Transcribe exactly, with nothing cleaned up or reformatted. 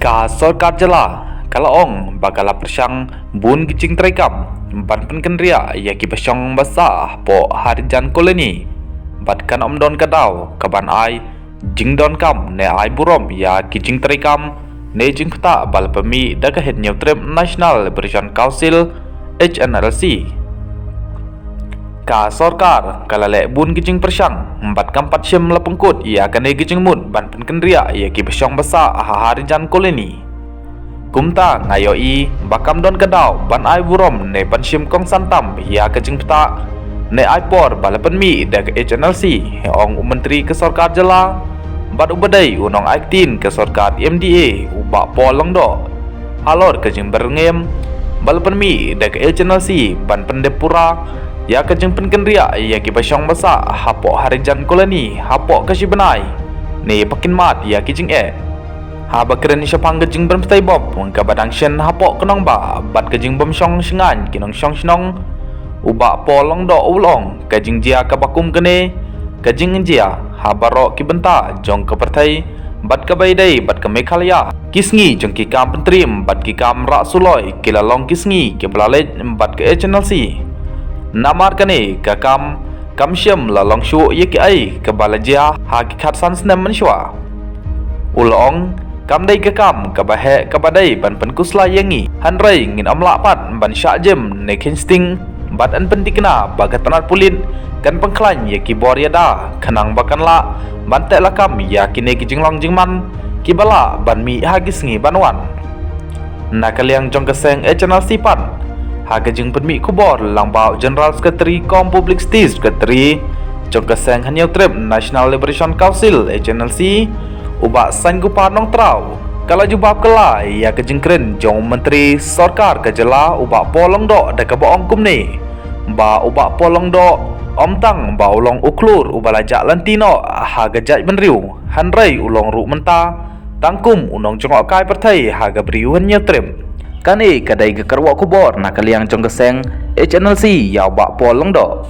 Ka sorkar jylla ka la ong ba ka la pyrshang bun ki jingtreikam ban pynkynriah ïa kiba shong ba sah hapoh Harijan Colony bad kan ym don ka daw ka ban ai jingdonkam ne ai burom ïa ki jingtreikam ne jingpyntah ba la pynmih da ka Hynñiewtrep National Liberation Council, H N L C. Ka sorkar ka la leh bun ki jingpyrshang bad kam pat shym la pynkut ïa kane ki jingmut ban pynkynriah ïa kiba shong ba sah ha Harijan Colony. Kumta nga ïohi ba kam don ka daw ban ai burom ne ban shim kongsan tam ïa ka jingpyntah ne ai por ba la pynmih da ka H N L C, ong u Myntri ka sorkar jylla bad uba dei u nongaiktien ka sorkar M D A, u Bah Paul Lyngdoh, halor ka jingbyrngem ba la pynmih da ka H N L C ban pyndep pura ïa ka jingpynkynriah ïa kiba shong ba sah hapoh Harijan Colony hapoh ka shi bnai ne ba kin mad ïa ki jingeh. Haba kren shaphang ka jingpynptei bom kaba dang shen hapoh ka nongbah bad ka jingbym shong shngaiñ ki nongshong shnong, u Bah Paul Lyngdoh u la ong ka jingjia kaba kum kane ka jingjia ha baroh ki bynta jong ka pyrthei bad kaba ïadei bad ka Meghalaya. Ki sngi jong ki kam pyntriem bad ki kam rah suloi ki la long ki sngi kiba la leit bad ka H N L C. Namar kane ka kam kam shym la long shuh ïa kiei kaba la jia ha ki khatsan snem mynshuwa. U la ong kam dei ka kam kaba heh kaba dei ban pynkhuslai ïa ngi, hynrei ngin ym lah pat ban shah jem ne kheiñ sting bad yn pynthikna ba ka tnat pulit kan pynkhlaiñ ïa ki bor ïada khnang ba kan lah ban teh lakam ïa kine ki jinglong jingman kiba lah ban mih ha ki sngi ban wan. Na ka liang jong ka seng H N L C pat, ha ka jingpynmih khubor lang ba u General Secretary cum Publicity Secretary jong ka seng Hynñiewtrep National Liberation Council, H N L C, u Bah Saiñgopar Nongtraw, ka la jubab kylla ïa ka jingkren jong u Myntri sorkar ka jylla u Bah Paul Lyngdoh da kaba ong kumne ba u Bah Paul Lyngdoh ym tang ba u long u khlur uba la jah lynti noh ha ka jaitbynriew, hynrei u long ruh mynta tang kum u nongjngohkai pyrthei ha ka Bri u Hynñiewtrep. Kane ka dei ka kyrwoh khubor na ka liang jong ka seng H N L C ïa u Bah Paul Lyngdoh.